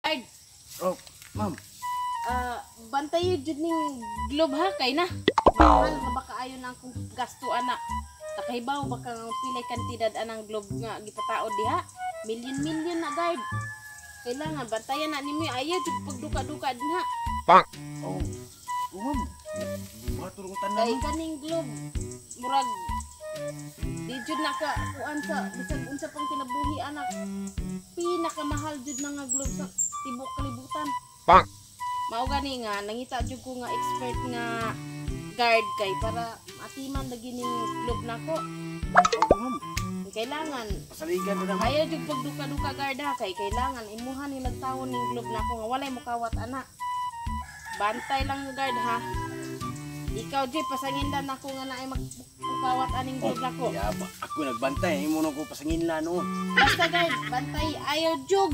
Guard, Oh, ma'am. Bantay jud ning globe ha kay na. Mahal na ba kaayo na akong gasto ana. Nakahibaw baka nga pilay kantidad anang globe nga gipataod diha. Million-million na, guard. Kailangan bantayan na ninyo, ayaw jud pagduka-duka din ha. Oh, oh ma'am. Matulong tanan. Kay kaning globe murag di jud na ka kuan sa bisag unsa pang kinabuhi anak. Pinakamahal jud na nga globe sa tibok kalibutan. Mao gani nga nangita jud ko nga expert nga guard kay para matiman lagi ning globe nako. Oh, ma'am. Kailangan Pasaligan na ma'am. ayaw jud pagduka-duka, guard ha, kay kailangan imuha ni nagtawon ning globe nako nga walay mukawat ana. Bantay lang, guard ha. Ikaw jud pasangindan nako nga naay magpukawat aning globe nako. Ya, ba, ako nagbantay. Imo na ko pasangin la no. Basta guard, bantay, ayaw jug.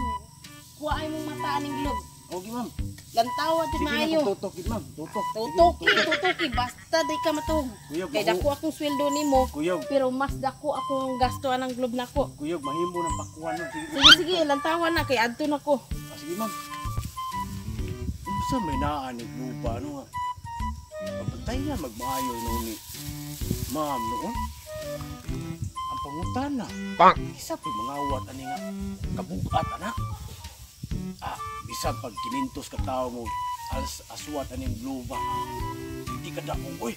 Kuha ay mong mata aning globe. Okay, ma'am. Lantawa jud Sige na maayo. kung tutok gid, ma'am. Tutok. Sige, Tutuki, tutuki, basta di ka matug. Kuyog, Kay dako akong sweldo nimo, Kuyog, pero mas dako akong gasto anang globe nako. Kuyog, mahimo ng pakuan no. Sige, Sige, sige, lantawa na kay adto nako. Ah, sige, ma'am. Unsa may naa ni lupa no nga? Pagbantayan magmaayo no ni ma'am noon. Ang pangutana. Isa pa mga ani nga kabugat ana. Ah, bisan pag kinintos ka tao mo as aswat aning lupa. Di ka daog oy.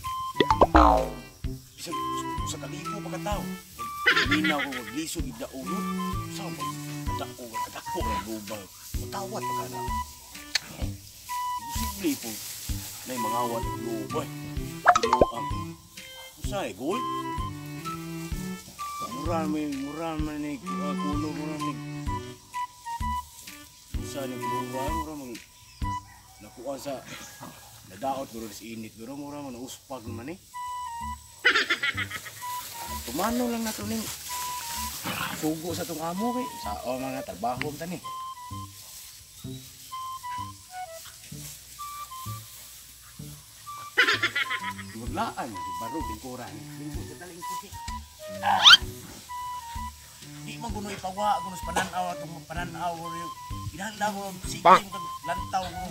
Bisan sa kalibo pa ka tao. Minaw ko lisod gid daog yun. Sa man kadako kadako ang lupa. Matawat pa ka na. Imposible po na yung mga awat at lupa eh. Ginuang. Usay, gold? Mura man ni, kulo, mura ni. Usay ni mura, mura man. Nakuha sa, nadaot mura sa init, pero mura man, nauspag naman eh. Tumano lang na ito ning sugo sa itong amo kay. Sa oh, mga trabaho man tani. Maglaan, si Barog, lingkuran. Lingkod, sa lingkod siya. Ah! Di man kuno ipawa, kuno sa pananaw, atong pananaw, kinahanglan ko, sige, lantaw ko.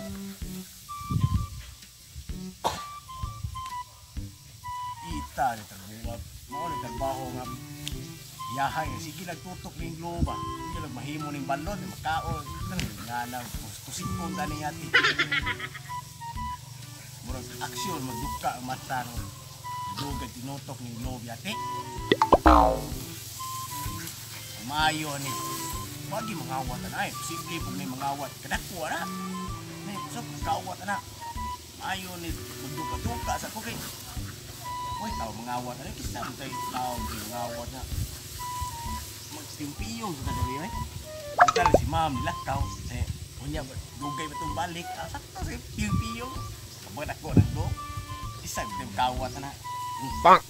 Ita, ni trabaho, mao ni trabaho nga, yahay, sige nagtutok ning globa. Sige lang mahimo ning balon, makaon, nga lang, kusikon tani yati. Murag aksyon magduka ang mata no. Dugay tinutok ning globe yati. Mayo ni. Wagi mangawat na ay. Posible pag may mangawat kadako na. May usap kawat na. Mayo ni magduka-duka sa ko kay. Uy, tao mangawat na kisa man tay tao mangawat na. Magpimpiyong sa dali ay. Unta si ma'am nilakaw. Eh, unya dugay ba tong balik? Ah, sakto si piyong-piyong. Kapag ako ng do, isa yung kawat na. Bang!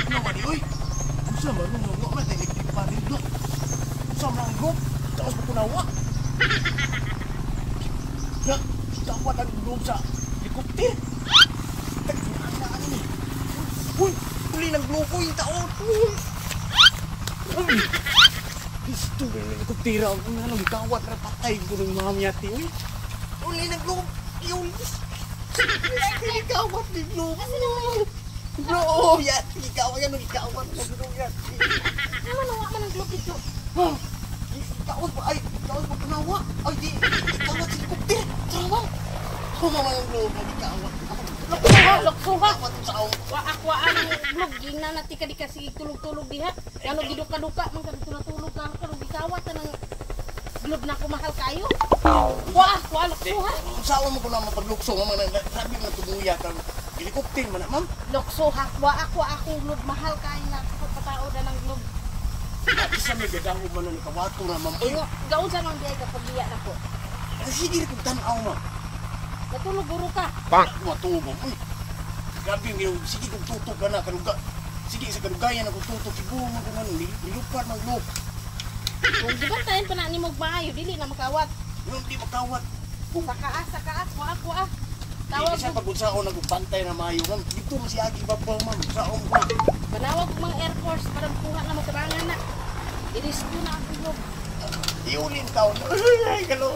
Ano ba ni, uy? Unsa man nung nga man electric pan dito? Unsa man ang group? Taos mo kunawa. Na, kawat ang group sa helicopter. Tagna ano ni? Uy, uli ng globo yung taon. Uy. Uy. Isto ng helicopter ang ano gikawat na patay ko ng mga miyati. Uy. Uli ng globo. Yun. Gikawat ng globo. Bro, yan. Ikaw yan, ikaw ang globo yan. Naman wa man ang globe dito. Ha? Ikaw ba? Ay, ikaw ba kunawa? Ay, di. Ikaw at helicopter. Tara. Humama yung globo, ikaw. Loksuha, loksuha. Sa Wa ako ang globe gingna na tika di ka sige tulog-tulog diha. Ngano giduka-duka man ka tulog-tulog ka karon gikawat na ng globe nako mahal kayo. Wa, wa loksuha. Usawa mo ko na mapaglukso mo man sabi mo tumuya ka. Helicopter man na, ma'am. Loksuha, wa ako akong globe mahal kayo na patao na ng globe. Isa may gadaho man na nakawato na, ma'am. Ay, Ingo, gaun sa mang biyay ka pagbiya nako. sige rin kong tanaw, ma'am. Natulog guro ka. Bang! Matubo, uy. Grabe yung sige kong tutok ka na kanuga. Sige sa kanugayan ako tutok ibuo mo kung ano nilupad man globe. Kung gibantayan pa na nimo og maayo, dili na makawat. Yung di makawat. Kung Sa kaas, sa kaas, wa kuha. tawag Tawag siya og pag unsaon nagbantay na maayo, ma'am. Dito man siya agi babaw, ma'am. Saon ko. Panawag og mga Air Force para kuha na matabangan na. I-rescue na ang globe. Iulin taon. Ay, galo.